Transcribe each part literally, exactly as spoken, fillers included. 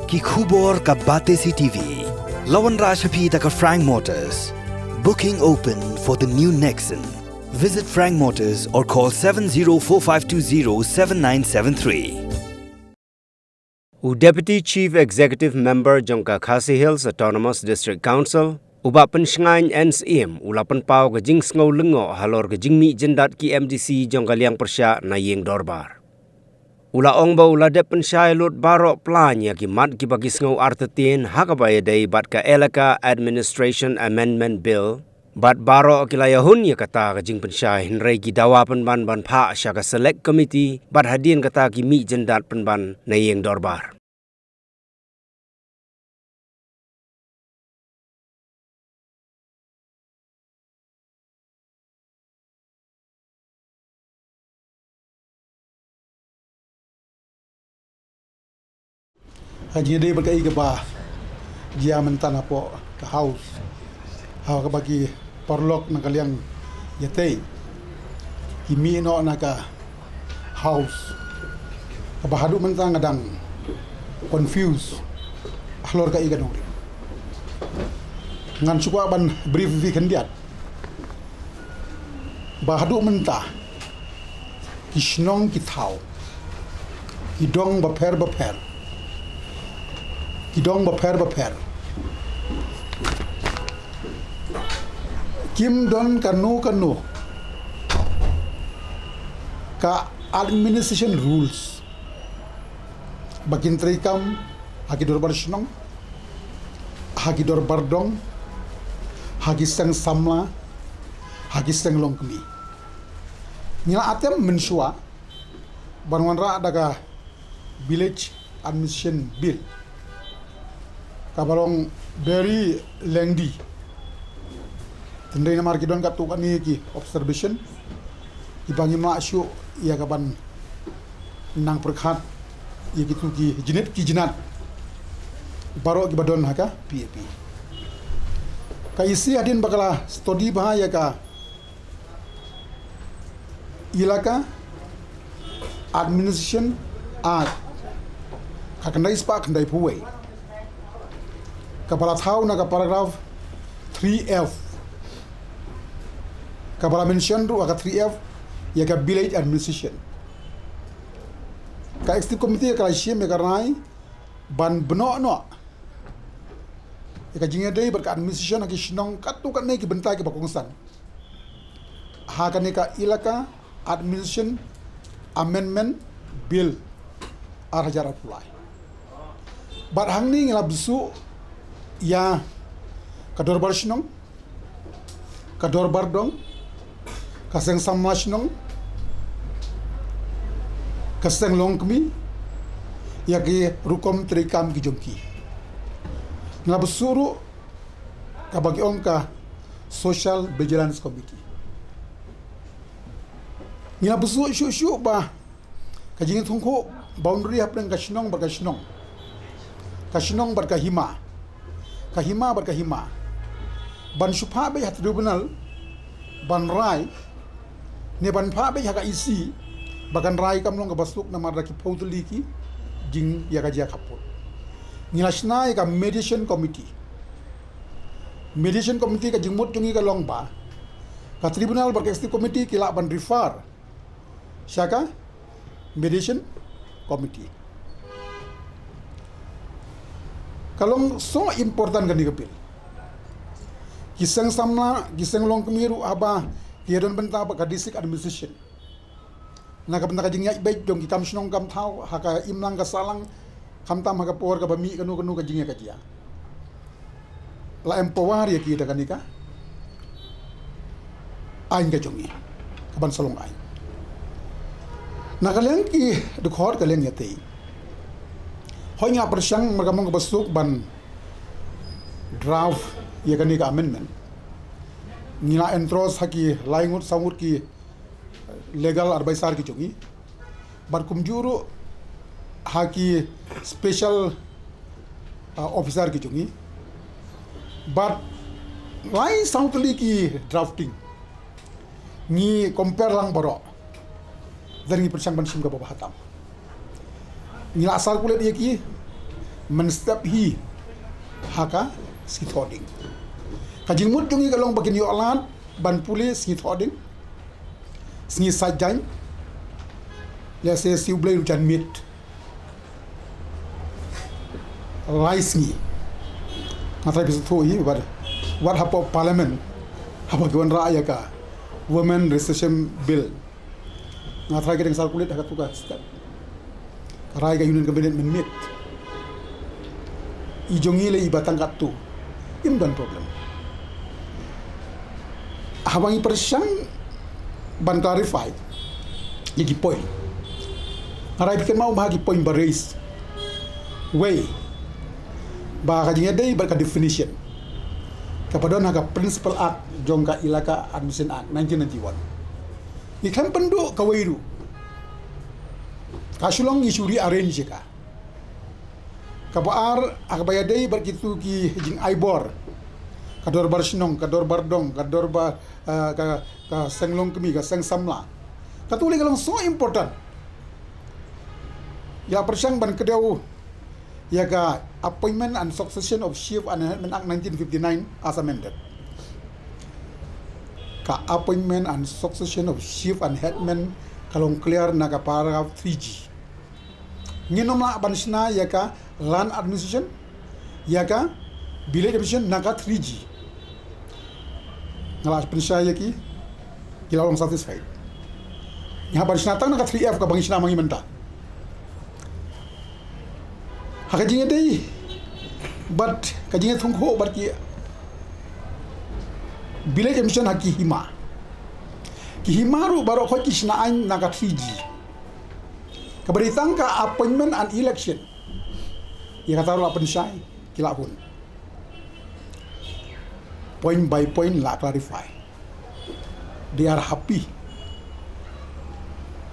Ki khubor ka Batesi T V. La wanrah sha phi da ka Frank Motors. Booking open for the new Nexon. Visit Frank Motors or call seven zero four five two zero seven nine seven three. U Deputy Chief Executive Member jong ka Khasi Hills Autonomous District Council, u Bah Pynshngain N Syiem, u la pynpaw ka jingsngew lyngngoh halor ka jingmih jyndat ki M D C jong ka liang pyrshah na ïing dorbar. U la ong ba u la dep pynshai lut baroh plain ïa ki mat kiba ki sngew artatien ha kaba ïadei bad ka Elaka Administration Amendment Bill, bad baroh ki la ïahun ïa kata ka jingpynshai, hynrei ki dawa pynban ban phah sha ka Select Committee, bad hadien kata ki mih jyndat pynban na ïing dorbar. Ha jingïadei bad kaei kaba jia mynta napoh ka House, ha kaba ki paralok na ka liang ïatei ki mih noh na ka House, kaba haduh mynta nga dang confuse halor kaei ka nongrim. Ngan shu kwah ban brief phi khyndiat ba haduh mynta ki shnong ki thaw, ki dong bapher bapher, ki dong bapher bapher, kim don kano kano ka administration rules ba kin treikam ha ki dorbar shnong, ha ki dorbar dong, ha ki seng samla, ha ki seng longkmie. Ngi la attempt mynshuwa ban wanrah da ka Village Administration Bill, kaba long very lengthy. Hynrei namar ki don katto katne ki observation, kiba ngim lah shuh ïa ka ban nang pyrkhat ïa kitu ki jynit ki jynat baroh kiba don ha ka P A P. Ka E C hadien ba ka la study bha ïa ka Elaka Administration Act, ka khyndai spah khyndai phew wei, kaba la thaw na ka paragraph three F, kaba la mention ruh ha ka three F ïa ka village administration. Ka executive committee ka la shim ïa ka rai ban bynnoh noh ïa ka jingïadei bad ka administration ha ki shnong katto katne ki bynta kiba kongsan ha kane ka Elaka Administration Amendment Bill ar hajar arphew lai. Bad hangne ngi la bsuh ïa ka dorbar shnong, ka dorbar dong, ka seng samla shnong, ka seng longkmie, ïa ki rukom treikam ki jong ki. Ngi la bsuh ruh kaba ki ong ka Social Vigilance Committee. Ngi la bsuh shuh shuh ba ka jingïatyngkhuh boundary hapdeng ka shnong bad ka shnong, ka shnong bad ka hima, ka hima bad ka hima, ban shu phah beit ha tribunal ban rai, ne ban phah beit ha ka E C ba kan rai, kam long kaba suk namar da ki phew tylli ki jingïakajia khappud. Ngi la shna ïa ka mediation committee. Mediation committee, ka jingmut jong ngi ka long ba ka tribunal bad ka executive committee ki lah ban refer sha ka mediation committee. Ka long so important kane ka bill. Ki seng samla, ki seng longkmie ruh haba ki ïadon bynta bad ka district administration, na ka bynta ka jingïaid beit jong ki kam shnong kam thaw ha ka imlang ka sahlang, khamtam ha ka por kaba mih kano kano ka jingïakajia, la empower ïa ki da kane ka aiñ ka jong ngi, ka ban sa long aiñ. Na ka liang ki dkhot, ka liang ïatei, hooid nga pyrshang markam kaba suk ban draft ïa kane ka amendment. Ngi la endorse ha ki lai ngut saw ngut ki legal advisor ki jong ngi, bad kumjuh ruh ha ki special, uh, officer ki jong ngi, bad lai saw tylli ki drafting. Ngi compare lang baroh, then ngi pyrshang ban shim kaba bha tam. Ngi la circulate ïa ki, Mynstep hi ha ka sngi Thohdieng. Ka jingmut jong ngi ka long ba kin ïoh lad ban pule sngi Thohdieng, sngi Saitjaiñ. Lehse sngi U Blei ruh jan miet. Lai sngi. Nga tharai phi sngewthuh hi, wat, wat hapoh Parliament haba ki wanrah ïa ka Women Registration Bill. Nga tharai ka dang circulate ha katu ka step. Ka rai ka Union Cabinet mynmiet. I jong ngi lei ba tang katto, im don problem. Haba ngi pyrshang ban clarify ïa ki point, nga rai phi kynmaw ba ha ki point ba raise, wei, ba ka jingïadei bad ka definition kaba don ha ka Principal Act jong ka Elaka Administration Act nineteen ninety-one. Ngi khlem pynduh kawei ruh. Ka Shillong ngi shu rearrange ïa ka. Kaba ar, ha kaba ïadei bad kitu ki jingai bor. Ka dorbar shnong, ka dorbar dong, ka dorbar, eh, ka, ka seng longkmie, ka seng samla. Katu lei ka long so important. Ïa pyrshang ban kdew ïa ka Appointment and Succession of Chief and Headman Act nineteen fifty-nine as amended. Ka Appointment and Succession of Chief and Headman ka long clear na ka paragraph three G. Ngin ym lah ban shna ïa ka Land Administration, ïa ka Village Administration na ka three G. Nga la pynshai ïa ki, ki la long satisfied. Ngi hap ban shna tang na ka three F kaba ngi shna ma ngi mynta. Ha ka jingïadei bad ka jingïatyngkhuh bad ki Village Administration ha ki hima. Ki hima ruh baroh khoit ki shna aiñ na ka three G. Kaba dei tang ka Appointment and Election, ïa kata ruh la pynshai, ki la hun. Point by point la clarify. They are happy.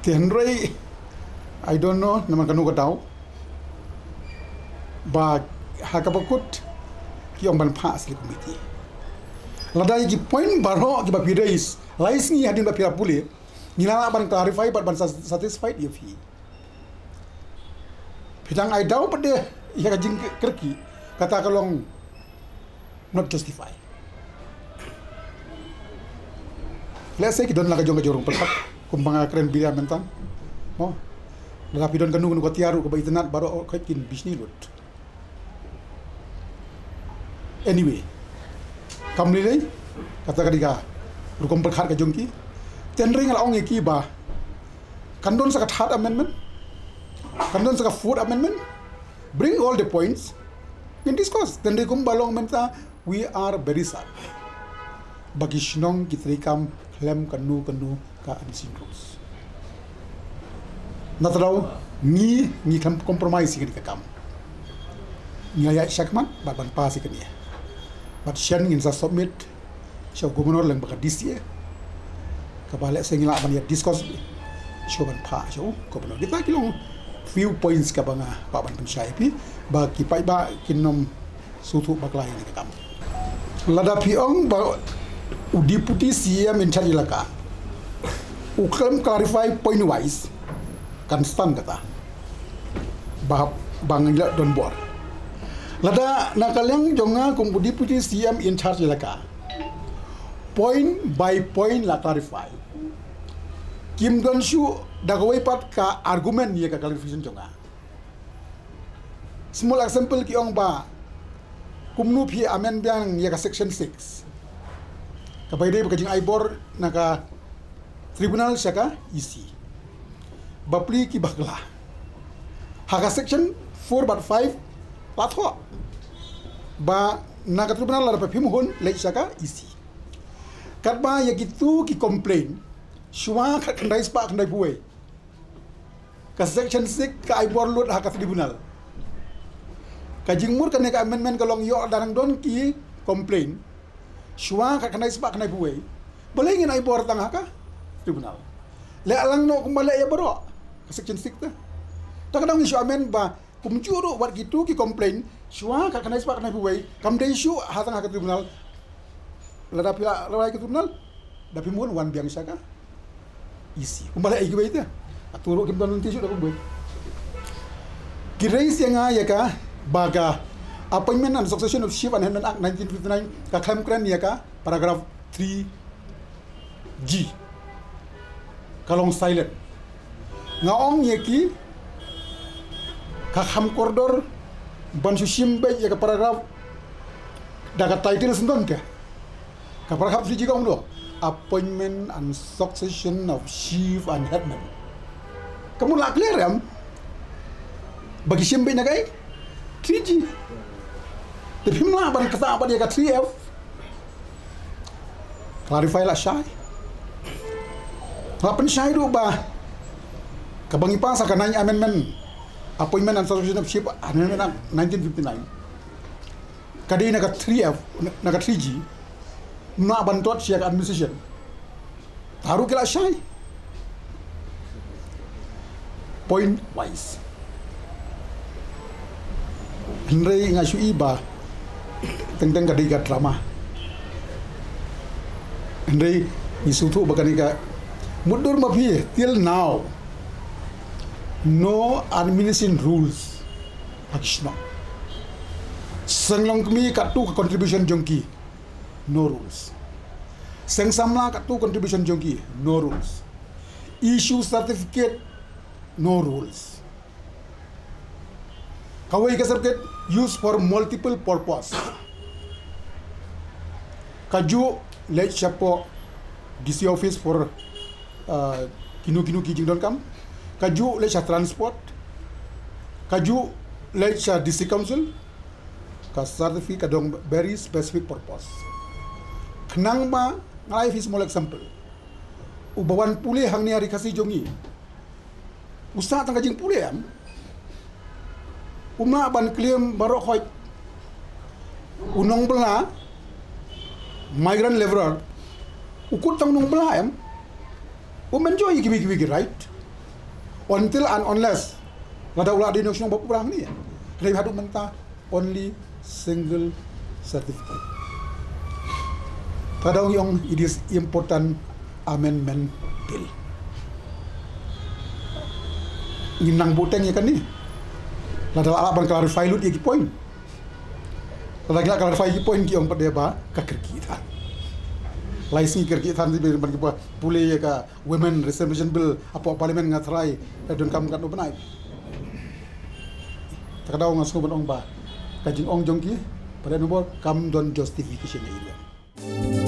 Te hynrei, I don't know namar kano ka daw ba ha kaba kut ki ong ban phah sha ki committee. Lada ïa ki point baroh kiba phi raise, lai sngi hadien ba phi la pule, ngi la lah ban clarify bad ban sa-, satisfied ïa phi. Phi dang ai daw pat de ïa ka jingkyrkieh, kata ka long not justify. Lehse ki don la ka jong ka jingpyrkhat kumba nga kren biang mynta. Mo. Lada phi don kano kano ka tiar ruh kaba itynnad baroh khoit kin bishni lut. Anyway, kam lei lei, kata ka dei ka rukom pyrkhat ka jong ki. Te hynrei nga la ong ïa ki ba kan don sa ka third amendment, kan don sa ka fourth amendment. Bring all the points, we can discuss. Te hynrei kumba long mynta, we are very sad ba ki shnong ki treikam khlem kano kano ka unseen rules. Na thaw ngi, ngi khlem compromise ïa kane ka kam. Ngi ïa shakhmat bad ban pass ïa kane. Bad shen ngin sa submit sha u Governor lem bad ka D C A. Kaba lehse ngi lah ban ïa discuss shuh ban phah sha u Governor. Kita ki long few points kaba nga kwah ban pynshai ïa phi ba ki paidbah kin ym sngewthuh bakla ïa kane ka kam. Lada phi ong ba u Deputy C E M in charge Elaka u khlem clarify point wise, kan stad kata. Ba, ba ngi la don bor. Lada na ka liang jong nga kum u Deputy C E M in charge Elaka, point by point la clarify. Kim don shuh da kawei pat ka argument ïa ka clarification jong nga. Small example, ki ong ba kumno phi amend biang ïa ka section six, kaba ïadei bad ka jingai bor na ka tribunal sha ka E C. Bapli ki bakla. Ha ka section four bad five la thoh ba na ka tribunal lada phim hun leit sha ka E C. Katba ïa kitu ki complain shuwa khatkhyndai spah khyndaiphew wei, ka section six ka ai bor lut ha ka tribunal. Ka jingmut kane ka amendment ka long ïoh lada nang don ki complain shuwa khatkhyndai spah khyndaiphew wei, balei ngin ai bor tang ha ka tribunal? Leh lang noh kumba leh ïa baroh ka section six te. Te ka dang ïa shu amend ba kumjuh ruh wat kitu ki complain shuwa khatkhyndai spah khyndaiphew wei, kam dei shuh ha tang ha ka tribunal. Lada phi la rai ka tribunal, da phim hun wan biang sha ka E C. Kumba leh ïa kiwei te. Atu ruh kim don lynti shuh da kumwei. Ki raise ïa nga ïa ka ba ka Appointment and Succession of Chief and Headman Act nineteen fifty-nine ka khlem kren ïa ka paragraph three G, ka long silent. Nga ong ïa ki, ka kham kordor ban shu shim beit ïa ka paragraph da ka title syndon ka. Ka paragraph three G ka ong noh, Appointment and Succession of Chief and Headman. Ka mut la clear em ba ki shim beit na kaei? Three G. Te phim lah ban kata bad ïa ka three F. Clarify la shai. La pynshai ruh ba kaba ngi pass ha ka Ninth Amendment, Appointment and Succession of Chief and Headman Act nineteen fifty-nine, ka dei na ka three F, na ka three G. Mla ban tot sha ka administration. Te ruh ki la shai. Point wise. Hynrei nga shu i ba teng teng ka dei ka drama. Hynrei ngi sngewthuh ba kane ka mutdur ma phi, till now no administration rules ha ki shnong. Seng long kmie katto ka contribution jong ki, no rules. Seng samla katto contribution jong ki, no rules. Issue certificate, no rules. Kawei ka certificate used for multiple purpose. Kajuh leit shapoh D C office for, uh, kino kino ki jingdonkam. Kajuh leit sha transport. Kajuh leit sha D C Council. Ka certificate ka don very specific purpose. Khnang ba, nga ai phi small example. Uba wan pule hangne ha Ri Khasi jong ngi, u sah tang ka jingpule em. Um lah ban claim baroh khoit. U nongbylla, migrant laborer, u kut tang nongbylla em. Um enjoy kiwei kiwei ki right until and unless lada u la dei nongshong ba pura hangne. Hynrei haduh mynta only single certificate. Te ka daw ngi ong it is important amendment bill. Ngin nang buteng ïa kane. Lada lah ban clarify lut ïa ki point. Lada ki lah clarify ki point ki ong pat de ba ka kyrkieh than. Lai sngi kyrkieh than, te ban ki ba pule ïa ka Women Reservation Bill hapoh Parliament, nga tharai ka donkam katno bnai. Te ka daw nga sngew ban ong ba ka jingong jong ki pat de, nombor, kam don justification ïa i.